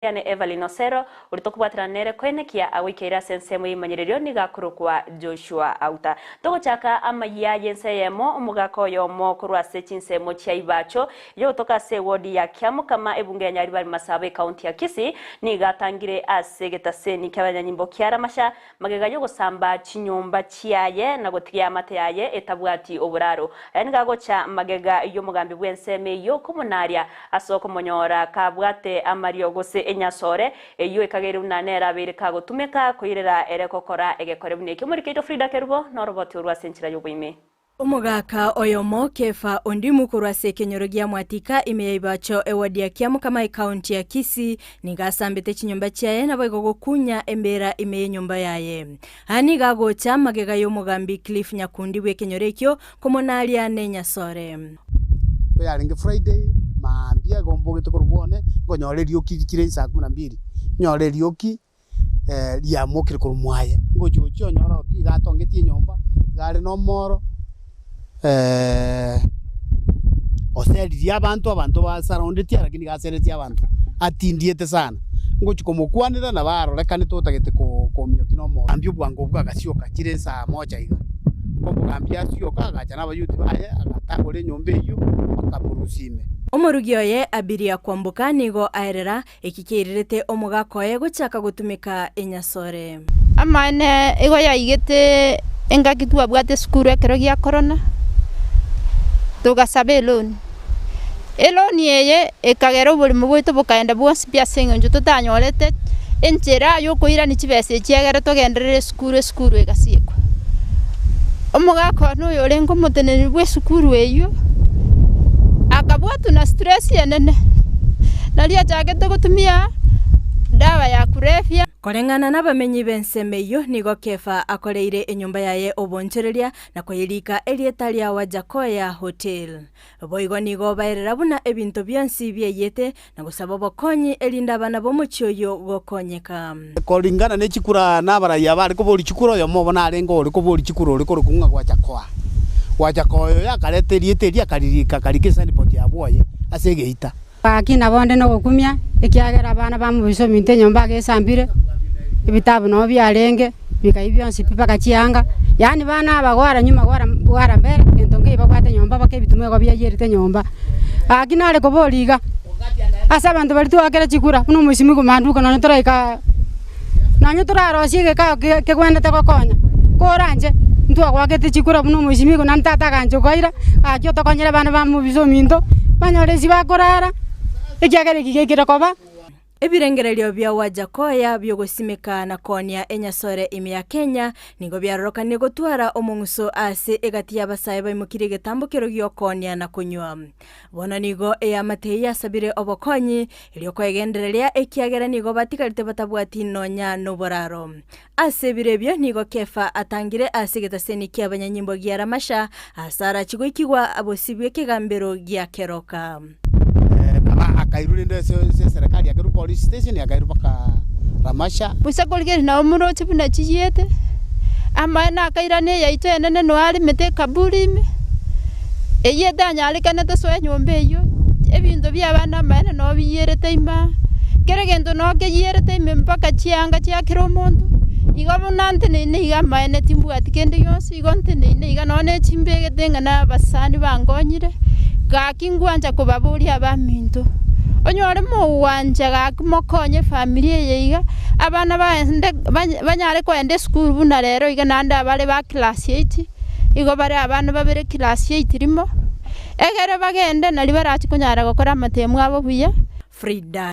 Yane Evelyn Osero, oria tokobwaterana nere koenekia agoikeire ase ensemo y'eimanyererio nigo akorokwa Joshua Auta. Togochaka amayia y'ense eyemo, omogaka oyomo korwa ase chinsemo chia Ibacho, yogotoka ase ewodi ya Kiamokama ebunge ya Nyaribari Masaba ekaunti ya Kisii, nigo atangire ase egetaseni ki'abanyanyimbo kia Ramasha Magega y'ogosamba chinyomba chiaye na gotiga eamate yaye etabwati oboraro. Aya nigo agocha magega y'omogambi bw'ensemo eyio komonaria ase okomonyora kabwate amario gose enyasore, eyio ekageire buna nere abeire kagotumeka koirera ere gokora egekore buna ekio. Omoriki oito Frida Kerubo noroboti orwo ase enchera y'oboime. Omogaka oyomo, Kefa Ondimu korwa ase ekenyoro gia Mwatika ime ya Ibacho eward ya Kiamokama ecounty ya Kisii nigo asambete chinyomba chiaye naboigo gokunya embera ime y'enyomba yaye. Aya nigo agocha magega y'omogambi Cliff Nyakundi bw'ekenyoro ekio komonaria nenyasore. Yarenge Friday maambia igo mbogete korwa bwane, nkonyora erioki chire saa kumi na mbili, nyore erioki riamokire korwa mwaye, ngochia gochia onyore ot iga atongetie enyomba, iga are na omoro, oseririe abanto, abanto basaraundetie lakini iga aseretie abanto, atindiete sana. Ngochia komokwanera nabo arorekanete otagete ko kominyokia na omoro. Mambia obwango obwo agasioka chire saa moja iga, omogambi asioka agacha na abayuti baye agatagora enyomba eyio, bakamorusia ime. Omorugi oye Abiria Kwamboka nigo aerera Eki kiairerete omogaka oye gochaka gotumeka enyasore. Amaene igo yaigete engaki twabwate esukuru ekero gia korona, togasaba eloni. Eloni eye ekagera oboremo bwaito bokaenda bwonsi pi ase eng'encho totanyorete enchera ya okoirania chibesa echi egere togenderere esukuru, esukuru egasiekwa. Omogaka one oyo orenge omoteneneri bwa esukuru eywo, akabwatwa na stress enene. Nario achagete gotumia dawa ya kulevya. Koreng'ana nabamenyi b'ensemo eyio, nigo Kefa akoreire enyomba yaye obonchoreria na koyerika erieta ria Wajakoya Hotel. Boigo nigo baerera buna ebinto bionsi biaiyete na gosaba obokonyi erinde abana b'omochie oyio gokonyeka. Koringana ne chikura na abaraiyo abare koboria chikura, oyomo obo narenge ore koboria chikura ore korokwa ng'a Gwachakoa. Gwachakoa oyo akareta erieta erio akaririka akarika esaniboti ya bwoye ase egeita. Gaki nabo onde nogokumia, ekiagera abana bamobisa ominto enyomba agesambire, ebitabu nabo biarenge, bikaiywa bionsi pi mpaka chianga, yaani bana aba gwara nyuma gwara gwara mbere, gento nkeiyo babwate nyomba mpaka ebitumwa igo biaiyerete nyomba. Gaki nare koboria iga, ase abanto baria twakera chikura, buna omosimi komanduka nonye toraika nonye torarosie egekao ke kegwenerete gokonya, koranche ntwagoakete chikura buna omosimi naende tata agancha okoira, gaki otokonyere abana ba mobisa ominto, banyore ase bakorara, ekiagera eki gekire koba. Ebirengererio bia Wajackoyah bi'ogosimeka na koonia enyasore ime ya Kenya nigo biarorokanire gotwara omong'uso ase egati y'abasae baimokirie egetambokero gi'okoonia na konywa. Bono nigo eamate eye yasabire obokonyi erio koegendereria ekiagera nigo batigarete batabwati nonya noboraro. Ase ebiro ebio nigo Kefa atangire ase egetaseni ki'abanyanyimbo gia Ramasha, aase arachie goikigwa bosibwe ekegambero gia keroka. Nabo akairwa rende ase eserekari akairwa police station akairwa mpaka Ramasha. Bosa korigereria nabo moroche buna chiyiete, amaene akairana eyaito enene noe aremete ekaburi ime, eyio etanyarekane tosoe enyomba eyio, ebinto bia abana amaene noo biyierete ime aa, kera egento noo keyierete ime mpaka chianga chia kera omonto, igo buna nteneine iga amaene timbwati kende gionsi, igo nteneine iga nonye ne chimbegete ng'a na abasani bankonyire, gaki ngwancha kobaboria abaminto, onyore mogwancha gaki mokonye efamiri eye iga, abana baende banyare kogenda esukuru buna rero iga naende abare ba class eight, igo bare abana babere class eight rimo, egere bagende nario barachie konyara gokora amatemu abo buya. Frida.